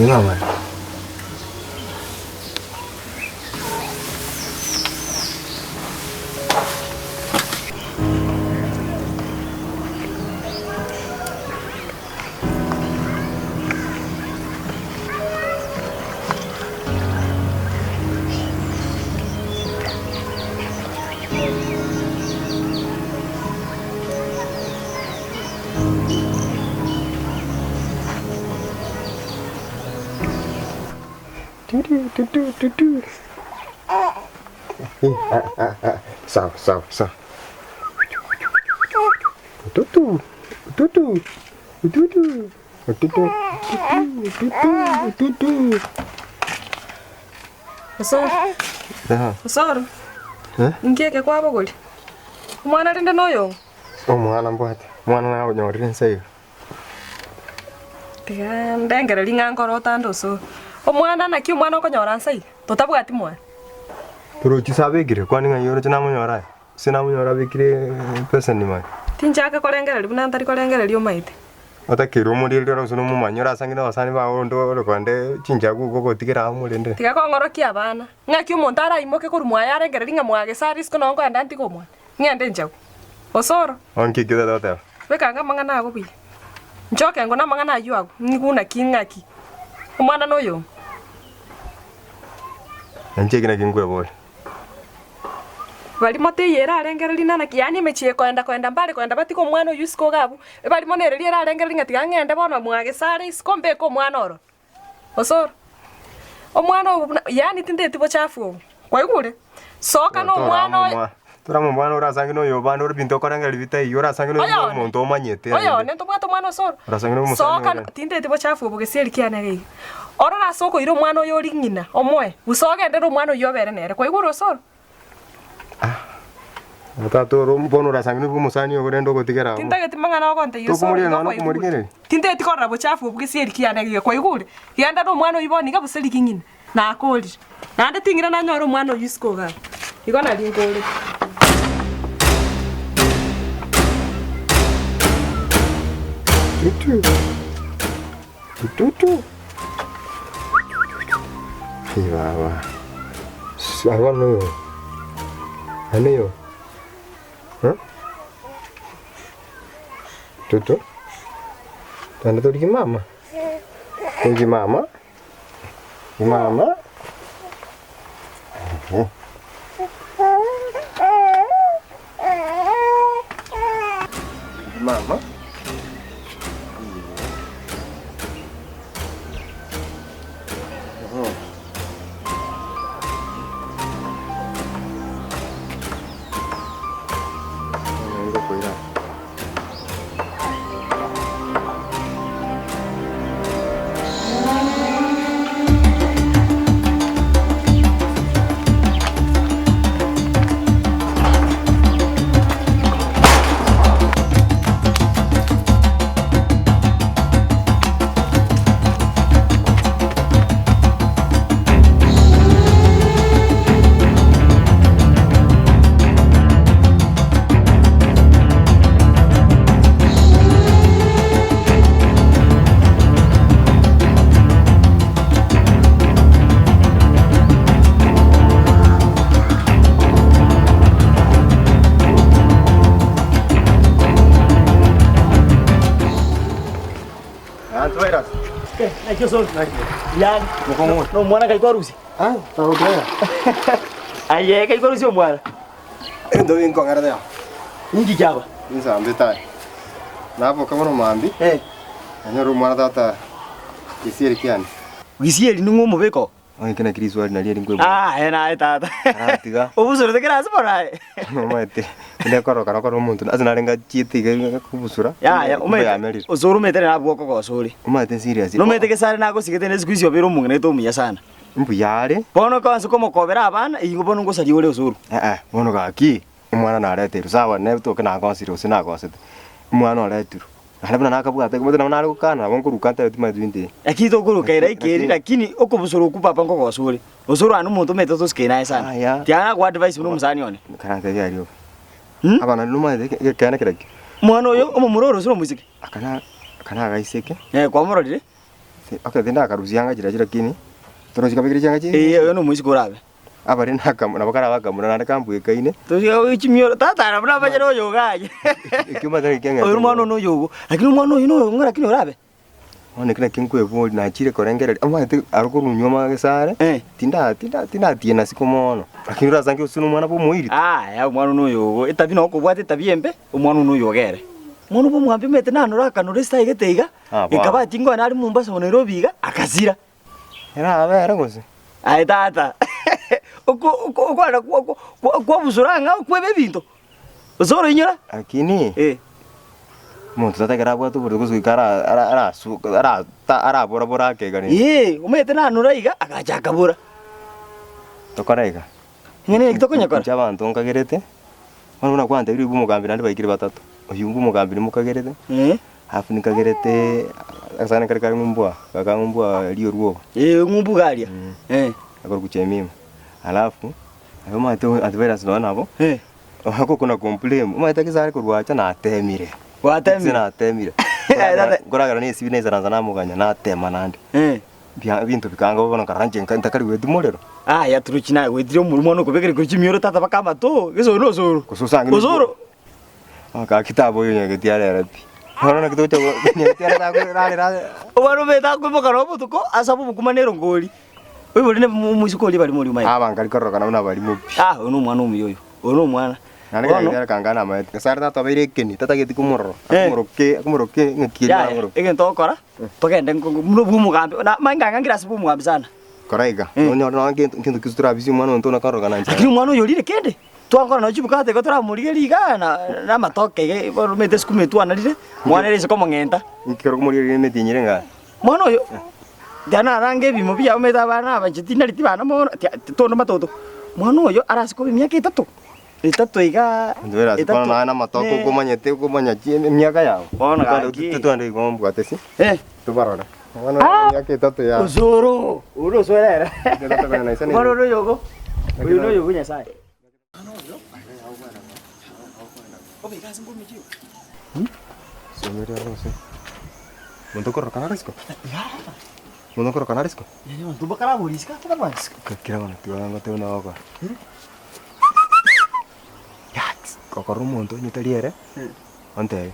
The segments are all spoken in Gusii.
Mama. Sawa sawa sawa. Tutu tutu tutu tutu tutu tutu. Osoro, Aha. Osoro, Eh? inki eke kwabogoria? Omwana rende noyong'o? Omwana mbwate, omwana nagonyorire inse iga. Tiga ndengererie ng'a nkore otande osoro. Omwana naki omwana okonyora nse iga? Totabwati mwana. Torochi ase abekire, kwani ng'ai oroche namonyora aye? Ase namonyora abekire epeseni mani. Tinchake korengereria buna ntari korengereria omaete. Otakeire omorende ore gose nomomanye orasange na abasani bao onde ore konde chinchagu igo ogotigera aa omorende. Tiga kong'orokia abana, ng'aki omonto araimoke korwa mwaye arengererie ng'a mwagesa are isiko nonye nkoenda ntige omwana, ng'ende enchagu. Osoro. Onki ekio otagete goteba? Beka ang'e amang'ana ago buya. Nchoke ngone amang'ana ayio agwo, ng'igu naki ng'aki. Omwana noyomo. Inche eki naki nkweboria. Baria moteiyo erarengererie nana ki, yaani emechie ekoenda koenda mbare koenda batige omwana oyio isiko iga abwo, ebarimo nereria erarengererie ng'a tiga ng'ende bono mwagesa are isiko mbeke omwana oro. Osoro, omwana obo buna yaani tinteti bochafu obo, kwaigure? Soka na omwana oyo. Torama omwana orasange na oyobande ore binto okorengereria bitaiyo orasange na Oyone. omonto omanyete Oyone naende. ntobwate omwana osoro. Orasange na omosani Soka ore. tinteti bochafu obo gesieri kiane iga iga. Orore ase okoira omwana oyo ori ng'ina omoe, gose ogenderere omwana oyio obere nere, kwaigure osoro? Tata oro bono orasange na omosani ogo rende ogotigera abwo. Tintageti mang'ana ogontebia osoro Tokomorigereria igo nonya kwaigure. nokomorigereria. Tintageti korora bochafu obo gesieri kiane iga iga, kwaigure? Genda na omwana oyio bono iga gose rigia ng'ina. Nakorire, naende ting'ira nanyore omwana oyio isiko igaa. Igo nario nkorete. Tutu. Tutu. Hey baba. Aba noyo. Aneyo. Huh? Tutu. Tanda tori mama. Tori mama. Mama. Mama. Naki osoro? Yari. Nomwana kai kwarusia? Aye kai kwarusia omwana? Ebinto binkong'erete aa. Inki kiaba? Insambe tae. Naboka bono mambia, Eh. nanyore omwana tata gesieri kiane. Gisieri ning'o omobeka oo? Onye eki naki riswali nario eri nkoigwa. Ah, aye naye tata. Aratiga. Obusurete kera ase bono aye. Omanyete, onde korokana okore omonto ase nare ngachiete iga iga kobusura, Yaya, kumbe omanyete yamerire. osoro omanyete nabwo okogosa ore. Omanyete serious. Nomanyete gesare nagosigete ne siku hizi obeire omong'ina gete omuya sana. Mbuya are. Bono konsi komokobera abana, ingo bono ngosaria ore osoro. Eh, bono gaki, omwana nareterwe, sawa netoke nagosire gose nagosete, omwana oretirwe, naende buna nakabwate omanyete nabo nare gokana nabo nkoruka ntebe timanyeti binto ebi. Lakini tokoruka ere ekeri, lakini okobusura okwo papa nkogosa ore. Osoro aye nomonto omanyete tosike naye sana. Aya. Tiga nakoa advice buna omosani one. Karantebia aria obe. Hmm? Abana nomanyete ekeene kerekio, Omwana oyo, omomura ore gose omoiseke? aka na aka nagaiseke. Eh, kwamororire? Okay tindakarusia anga chiria lakini torochi kabekire chianga chinde. Ee oyo nomoiseke orabe. Abare nakamo nabo karabe akamura naende kambwekaine. Tochi chimioro tatara buna abachene oyo iga aye. Ekio omanyete naki kiang'ete Oyo omwana one oyo ogo, lakini omwana oyo noyo ng'a lakini orabe. Bono eki naki nkweboria nachire korengereria, omanyete aro korwa nyuma gesare, Eh. tinda tinda tindatiena isiko mono, lakini orasange gose nomwana bwa omoiri. Yaya omwana one oyo ogo, etabi nabo okobwata etabi embe, omwana one oyo iga ere. Omwana bwa omogambi omanyete nanora akanora esitari gete iga, Ah, bono. ekaba ting'o nare Mombasa o Nairobi iga, agasira. Erabe ere gose? Aye tata, oko oko okwana kwa kwa kwa kwabusura ang'e okweba ebinto, gose oroinyora? Lakini, Eh. omonto tatagera abwate oborito gose goika ara ara arasu ara ta arabora bora akegania. Eeh, omanyete nanora iga, agacha akabora. Tokore iga. Ng'ana eki tokonyekora? Inche abanto nkagerete, bono buna kwantebirie oyio bwa omogambi naende baikire batato, oyio bwa omogambi nimokagerete, Eh. alafu nikagerete agasani kare kare ng'umbu aa, kaka ng'umbu aa riorwoba. Eh, ng'umbu iga aria. Eh. Akorokwa Jemima, alafu aye omanyete antivirus nonye nabo, Eh. agokona complain, omanyete gese are korwa acha natemire. Gwatemire? Gese natemire. Aye tata. Nkoragera na esibi naisaransa namoganya natema naende. Eh. Bia ebinto bikanga bono nkarora inche nka ntakari goetia morero. Aya torochi naye goetire omorimo one okobekera igoro chimioro tata baka amato, gese oyo nosoro. Gose osange Osoro. Gaki taba oyo onyageti arere pi. Bono naki togocha go onyageti arere akore arere are. Omwana omanyete akoimoka noro obotuko ase abwo obokima na erongori. Oibori ne omoiseke oria barimo oria omanyete. Aba nkari kororokana buna abarimo pi. Ah oyo nomwana omuya oyo, oyo nomwana. Naende Bono. kera kanga namaete. Nyasae ere tatobeire ekeni, tatageti komorora, Eh. akomoroke akomoroke ng'aki eria Yaya, aramoroke. egento ogokora, togende nko buna bwa omogambi, na manye nganga nkire ase bwa omogambi sana. Kora iga, Eh. nonyore nonye nkento nkento ki torabisia omwana oyo ntona kororokana nchera. Lakini omwana oyo orire kende, twakora nonye chibukate igo toramorigerie igaa na na amatoke iga bono omanyete esukuma etwanarire, mwana ere ase komong'enta. Ekero okomorigereria emetienyi ere ng'a. Mwana oyo, tiga narange ebimo biaye omanyete abana aba inche tinareti bana mono, tia tondo matoto. Mwana oyo arase koba emiaka etato, etato igaa, Ntobe ase bono naye namatoke ne- okomanyete okomanya chi emiaka yabo. Bono gaki. Totwende igo mbwate si, Eh. tobarore. Omwana oyo emiaka etato ya. Osoro, oyo nosoro ere. Etato konya naisa Omwana oyo oyogo, oyo noyogo Nyasaye. Monto okororokana are isiko? Monto okororokana are isiko? Kera bono tiga ngotebe buna ogokora. Yaks! Gokorora omonto onye tari ere, ontebie.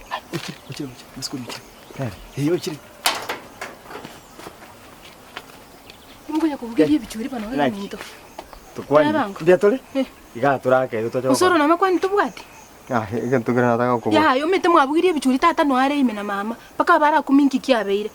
Ngonya kobugeria ebichuri bono iga ominto. Tokwani. Ebango. Mbuya tore? Eh. Igaa torakere toche Osoro gokora. namakwani tobwati? Ah, egento kere nataka gokobora. Yaya omanyete mwabugirie ebichuri tata noe are ime na mama, mpaka abarakumie inki kiabeire.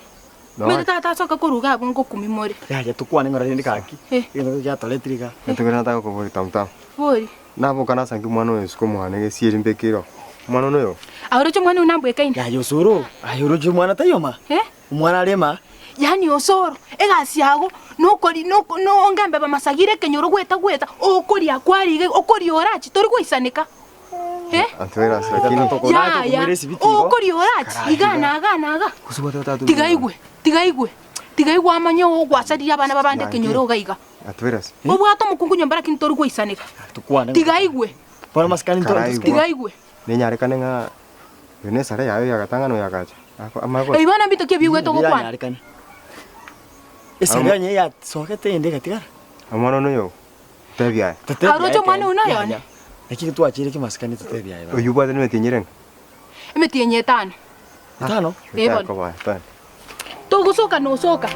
Noe. Omanyete tata asoka korwa iga abwo ngokumia more. Yaya tokwane ng'ora rende gaki. Eh. Egento giatoretire igaa. Egento kere nataka gokobori tamtamu. Bori. Naboka nasange omwana oyo isiko mwane gesieri mbeke ero. Omwana one oyo. Aoroche omwana oyio nambwekaine? Yaya osoro, aye oroche omwana taiyo ma? Eh? Omwana are ma? Yaani osoro, egasi yago nokori noko nongembe bamasagire ekenyoro gweta gweta, okoria kwaria iga okoria orachi tori goisaneka eh? Yaya, okoria orachi iga na iga na iga, tiga aigwe, tiga aigwe, tiga aigwe amanye ogwasaririe abana babande ekenyoro iga iga. Obwate omokungu nyomba lakini tori goisaneka, tiga aigwe, tiga aigwe. Nenyarekane ng'a oyo nesare yaye oyo agatang'ana oyo agacha. Amanye Ebi bono mbito ki ebiigwete ogokwana? Esare onye yasogete ende egatigara. Omwana one oyo, tebia aye. Aroche omwana oyio naye one. Naki twachire kimasikani totebia aye baba. Oyio obwate nemetienyi ere ng'a? Emetienyi etano. Etano? Eh bono. Etano koba etano. Togosoka nosoka.